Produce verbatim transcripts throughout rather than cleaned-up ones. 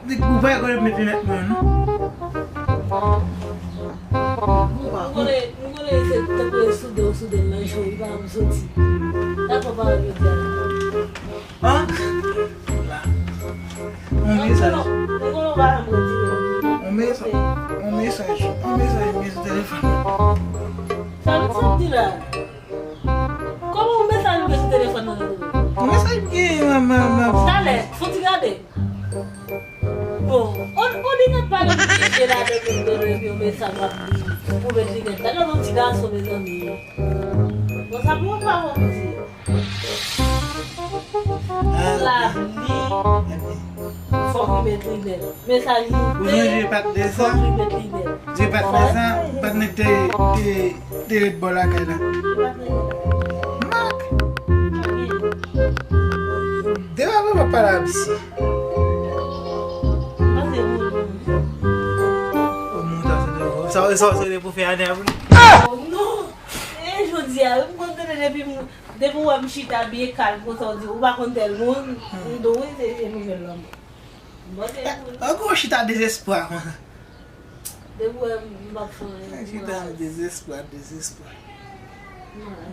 Ou pa konnen mete nèt mwen non. M konnen, m konnen se tankou e soude w soude l nan je w, li pa janm soti. Dakò, pawòl yo di a la. An? La. On mesaj. M konnen w pa janm retire l. On mesaj. On mesaj. On mesaj. Mesaj telefòn. Sa nou sot di la? Kòman yon mesaj ou gen sou telefòn nan? Yon mesaj m gen, m, m, m. Talè, fon ti gade. Bon, on, on linèt pa nan pije ladan menm nan, epi yon mesaj w ap li. Ou met linèt la, gade yon ti gason, mezanmi. Bon, sa pou yon pa bon ti. Ah, la, ok. Li. Fòk li met linèt. Mesaj li. Ou sonje patnè sa? Fòk li met linèt. Je patnè sa, patnè te, te, te ret bò lakay la. Mak! Depi apre m ap pale a misye. Sa, sa, sa, se pou fè ane apre. Oh non! E jodi a, m konn tande depi m, depi w wè m chita byen kalm konsa, w di, ou pa konn tèl moun, m di w, wi, se, se nouvèl lanmò. Bon, se pou. Ankò chita dezespwa konsa. Depi w wè m, m p ap fè anyen. Chita dezespwa, dezespwa.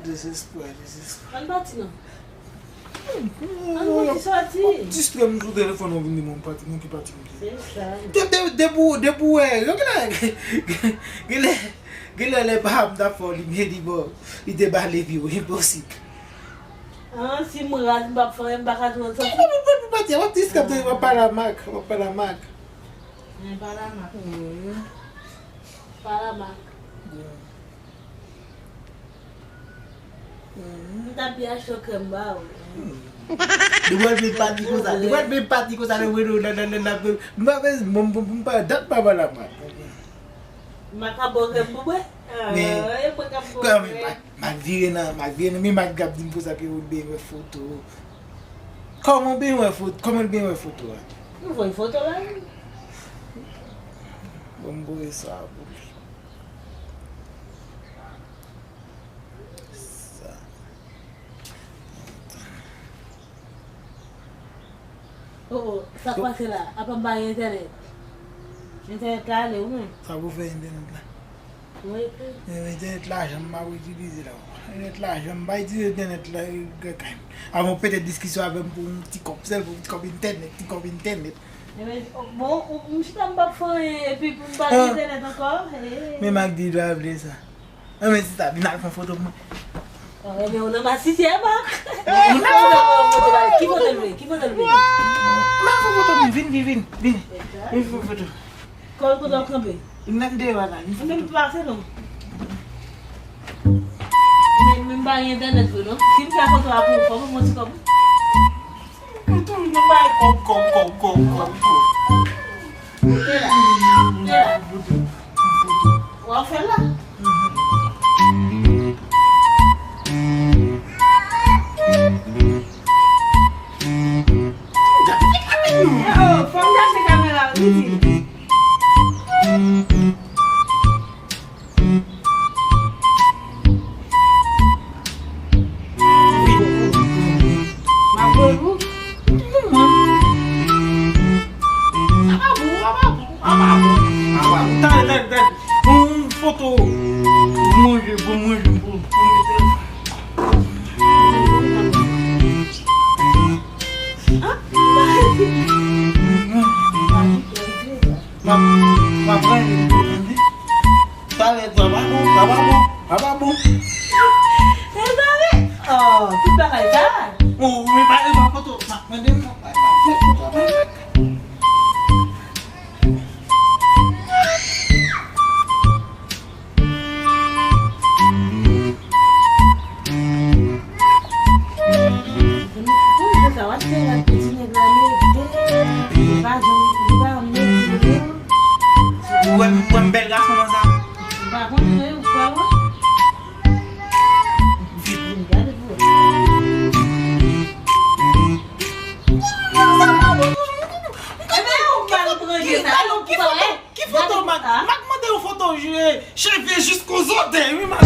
Dezespwa, dezespwa. Ann pati non. Ann pati soti. W ap distrè m sou telefòn, w vin di m ann pati, nan ki pati m te ye? Se sa. De, de, depi w, depi w wè, yo genlè, genlè, genlè lè pa m t ap fè w li, men li bon, li te bale pi w, enposib. Ah, si m raz, m p ap fè anyen, m pa ka jwenn soti. Ou pa, ou pa, ou pa pati, w ap distrè m, w ap pale a Mak, w ap pale a Mak. Men pale a Mak. Pale a Mak. M t ap byen achte yon krèm ba ou. Depi w al byen pati konsa, depi w al byen pati konsa, nan, nan, nan, nan, nan, m pa, m, m, m, m pa, dat m pa pale a Mak. Mak ap ba w krèm pou bwè? Ah, e mwen k ap ba w krèm. Mak, Mak vire nan, Mak vire nan, men Mak ap di m konsa ke ou byen wè foto. Kòman w byen wè foto? Kòman l byen wè foto a? M voye foto la, wi. Bon, m voye sa pou li. Sa. Oh, oh, sa k pase la? Apa m pa gen entènèt? Entènèt la ale, wi. Sa pou fè entènèt la? Mwen ekri. Men entènèt la, janm m ap itilize la. Entènèt la, janm m pa itilize entènèt la, e, kay m. Avan w pete diskisyon avè m pou yon ti kòb, sèl pou yon ti kòb entènèt, ti kòb entènèt. Ebyen, bon, ou, m chita m p ap fè anyen, epi pou m pa gen entènèt ankò, e. Men Mak di l pa vle sa. Anben, si sa, vin al fè yon foto pou mwen. Oh, ebyen, ou nan masisi, e, Mak? Ki foto l vle? Ki foto l vle? Mak, fè foto pou mwen, vin, vin, vin, vin. Vin fè foto. Kò l kote w kanpe? Nan deyò a la, vin fè foto. Mwen menm pase non. Men, men m pa gen entènèt vre non. Si m fè foto a pou ou, fò w ban m yon ti kòb. M toujou bay kòb, kòb, kòb, kòb, kòb, kòb. Mete la. Mete la. W ap fè l la. Yo, fò m chache kamera, wi. Talè, talè, talè. Yon foto. Manje, bon manje, bon, bon manje. M ap, m ap rale pou tande. Talè, sa pa bon, sa pa bon, sa pa bon. Mezanmi! Oh, tout bagay sa. Oh, men pa, men pa foto. M ap mande, m ap, m ap fè foto avè l. Ou wè m, ou wè m bèl gason konsa? Vit. Ki foto, ki foto, Mak, Mak mande yon foto, je, cheve jisko zòtèy, wi, Mak.